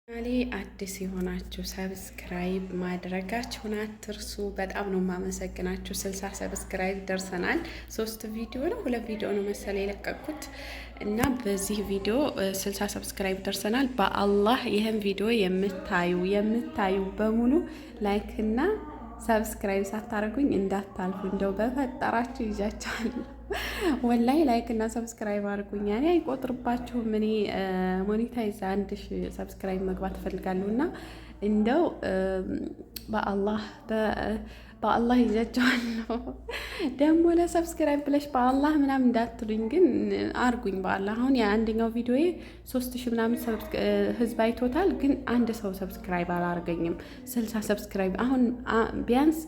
ቻናሌ አዲስ የሆናችሁ subscribe ማድረጋችሁን አትርሱ። በጣም ነው የማመሰግናችሁ። 60 subscribe ደርሰናል። ሶስት ቪዲዮ ነው ሁለት ቪዲዮ ነው መሰለ የለቀቅኩት እና በዚህ ቪዲዮ 60 subscribe ደርሰናል። በአላህ ይህን ቪዲዮ የምታዩ በሙሉ like እና subscribe ሳታደርጉኝ እንዳታልፉ፣ እንደው በፈጠራችሁ ይዣችኋለሁ። ወላይ like እና subscribe አድርጉኝ። እኔ አይቆጥርባችሁም። እኔ monetize 1000 subscribe መግባት እፈልጋለሁ እና እንደው በአላህ በአላህ ይዣችኋለሁ። ደግሞ ለ subscribe ብለሽ በአላህ ምናምን እንዳትሉኝ ግን አርጉኝ በአላህ። አሁን የአንደኛው ቪዲዮዬ 3000 ምናምን ህዝብ አይቶታል፣ ግን አንድ ሰው subscribe አላርገኝም። 60 subscribe አሁን ቢያንስ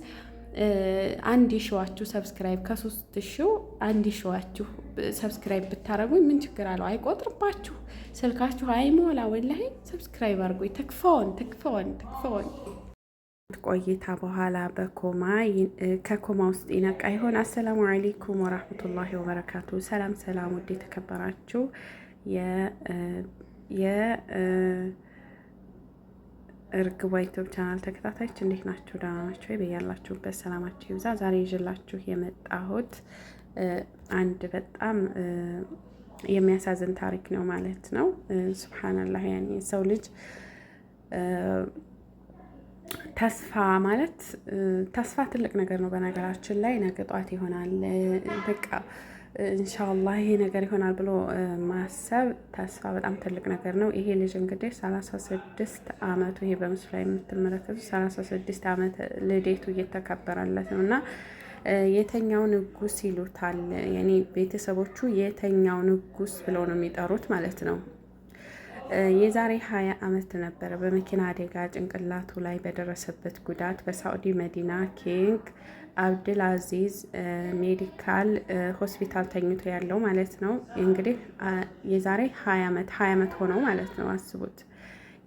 1000ዋችሁ subscribe፣ ከ3000 1000ዋችሁ subscribe ብታደርጉኝ ምን ችግር አለው? አይቆጥርባችሁ፣ ስልካችሁ አይሞላ። ወላሂ subscribe አድርጉኝ። تكفون تكفون تكفون። ቆይታ በኋላ በኮማ ከኮማ ውስጥ ይነቃ ይሆን? السلام عليكم ورحمة الله وبركاته። ሰላም ሰላም፣ ውድ የተከበራችሁ የእርግቧ YouTube channel ተከታታዮች እንዴት ናችሁ? ደህና ናችሁ ወይ? በያላችሁበት ሰላማችሁ ይብዛ። ዛሬ ይዤላችሁ የመጣሁት አንድ በጣም የሚያሳዝን ታሪክ ነው ማለት ነው። سبحان الله፣ ያኔ ሰው ልጅ ተስፋ ማለት ተስፋ ትልቅ ነገር ነው። በነገራችን ላይ ነገ ጧት ይሆናል፣ በቃ ኢንሻአላህ ይሄ ነገር ይሆናል ብሎ ማሰብ ተስፋ በጣም ትልቅ ነገር ነው። ይሄ ልጅ እንግዲህ 36 አመቱ፣ ይሄ በምስሉ ላይ የምትመለከቱት 36 አመት ልደቱ እየተከበረለት ነው እና የተኛው ንጉስ ይሉታል። የኔ ቤተሰቦቹ የተኛው ንጉስ ብለው ነው የሚጠሩት ማለት ነው። የዛሬ 20 አመት ነበረ በመኪና አደጋ ጭንቅላቱ ላይ በደረሰበት ጉዳት በሳዑዲ መዲና ኪንግ አብድል አዚዝ ሜዲካል ሆስፒታል ተኝቶ ያለው ማለት ነው። እንግዲህ የዛሬ 20 አመት፣ 20 አመት ሆነው ማለት ነው፣ አስቡት።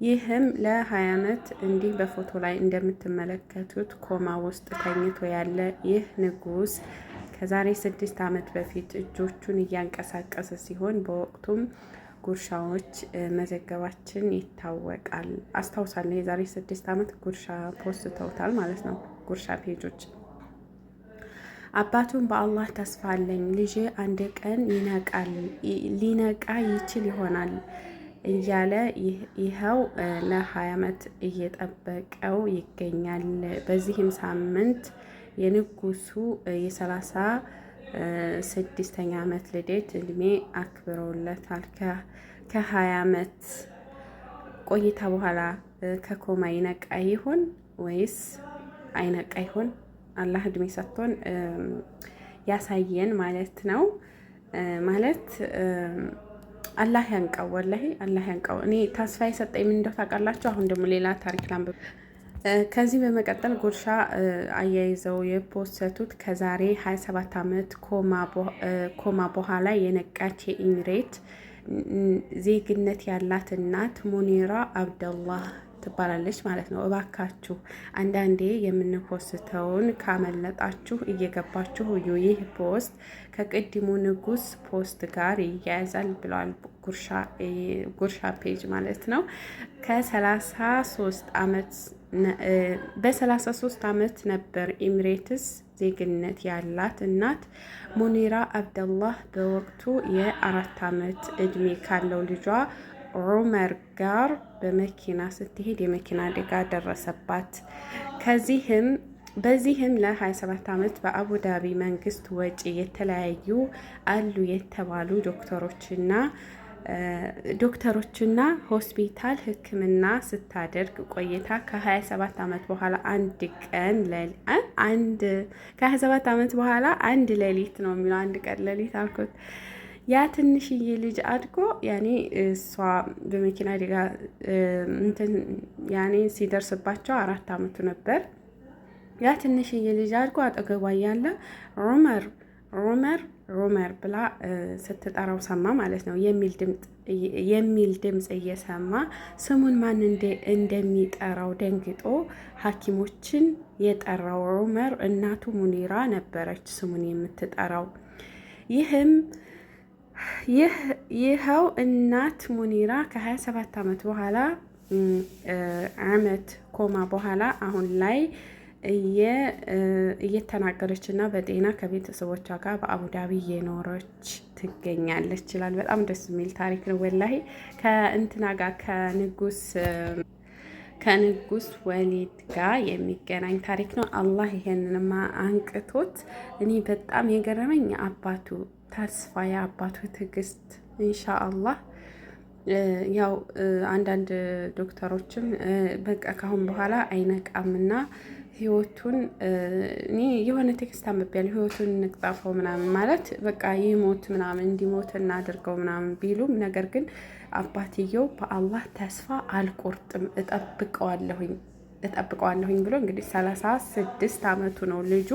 ይህም ለ20 አመት እንዲህ በፎቶ ላይ እንደምትመለከቱት ኮማ ውስጥ ተኝቶ ያለ ይህ ንጉስ ከዛሬ 6 አመት በፊት እጆቹን እያንቀሳቀሰ ሲሆን በወቅቱም ጉርሻዎች መዘገባችን ይታወቃል። አስታውሳለሁ የዛሬ 6 አመት ጉርሻ ፖስተውታል ማለት ነው፣ ጉርሻ page ኦች። አባቱን በአላህ ተስፋ አለኝ፣ ልጄ አንድ ቀን ይነቃል፣ ሊነቃ ይችል ይሆናል እያለ ይኸው ለ20 አመት እየጠበቀው ይገኛል። በዚህም ሳምንት የንጉሱ የ36ኛ አመት ልደት እድሜ አክብረውለታል። ከ20 አመት ቆይታ በኋላ ከኮማ ይነቃ ይሆን ወይስ አይነቃ ይሆን? አላህ እድሜ ሰጥቶን ያሳየን ማለት ነው። ማለት አላህ ያንቃው፣ ወላሂ አላህ ያንቃው። እኔ ተስፋ የሰጠኝ ምን እንደው ታውቃላችሁ? አሁን ደግሞ ሌላ ታሪክ ላንብብ። ከዚህ በመቀጠል ጉርሻ አያይዘው የፖሰቱት ከዛሬ 27 ዓመት ኮማ በኋላ የነቃች የኢሚሬት ዜግነት ያላት እናት ሙኒራ አብደላህ ትባላለች ማለት ነው። እባካችሁ አንዳንዴ የምንፖስተውን ካመለጣችሁ እየገባችሁ እዩ። ይህ post ከቅድሙ ንጉስ post ጋር ይያያዛል ብለዋል። ጉርሻ page ማለት ነው። ከ33 ዓመት በ33 ዓመት ነበር ኤሚሬትስ ዜግነት ያላት እናት ሙኒራ አብደላህ በወቅቱ የ4 ዓመት እድሜ ካለው ልጇ ዑመር ጋር በመኪና ስትሄድ የመኪና አደጋ ደረሰባት። በዚህም ለ27 ዓመት በአቡዳቢ መንግስት ወጪ የተለያዩ አሉ የተባሉ ዶክተሮችና ሆስፒታል ሕክምና ስታደርግ ቆይታ ከ27 ዓመት በኋላ አንድ ቀን አንድ ከ27 ዓመት በኋላ አንድ ሌሊት ነው የሚለው፣ አንድ ቀን ሌሊት አልኩት። ያ ትንሽዬ ልጅ አድጎ ያኔ እሷ በመኪና አደጋ እንትን ያኔ ሲደርስባቸው 4 አመቱ ነበር። ያ ትንሽዬ ልጅ አድጎ አጠገቧ እያለ ዑመር ዑመር ዑመር ብላ ስትጠራው ሰማ ማለት ነው። የሚል ድምፅ እየሰማ ስሙን ማን እንደሚጠራው ደንግጦ ሐኪሞችን የጠራው ዑመር እናቱ ሙኒራ ነበረች ስሙን የምትጠራው። ይኸው እናት ሙኒራ ከ27 ዓመት በኋላ አመት ኮማ በኋላ አሁን ላይ እየተናገረች እና በጤና ከቤተሰቦቿ ጋር በአቡዳቢ እየኖረች ትገኛለች ይላል። በጣም ደስ የሚል ታሪክ ነው። ወላሂ ከእንትና ጋር ከንጉስ ወሊድ ጋር የሚገናኝ ታሪክ ነው። አላህ ይሄንንማ አንቅቶት። እኔ በጣም የገረመኝ የአባቱ ተስፋ፣ የአባቱ ትዕግስት። ኢንሻአላህ ያው አንዳንድ ዶክተሮችም በቃ ካሁን በኋላ አይነቃምና ህይወቱን፣ እኔ የሆነ text አንብቤያለሁ። ህይወቱን እንቅጠፈው ምናምን ማለት በቃ ይሞት ምናምን፣ እንዲሞት እናድርገው ምናምን ቢሉም፣ ነገር ግን አባትየው በአላህ ተስፋ አልቆርጥም፣ እጠብቀዋለሁኝ እጠብቀዋለሁኝ ብሎ እንግዲህ 36 አመቱ ነው ልጁ።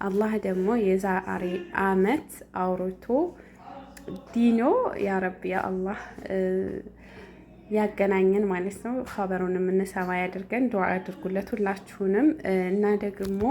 አላህ ደግሞ የዛሬ አመት አውርቶ ዲኖ ያ ረቢ ያ አላህ ያገናኘን ማለት ነው። ኸበሩን የምንሰማ ያድርገን። ዱዓ አድርጉለት ሁላችሁንም እና ደግሞ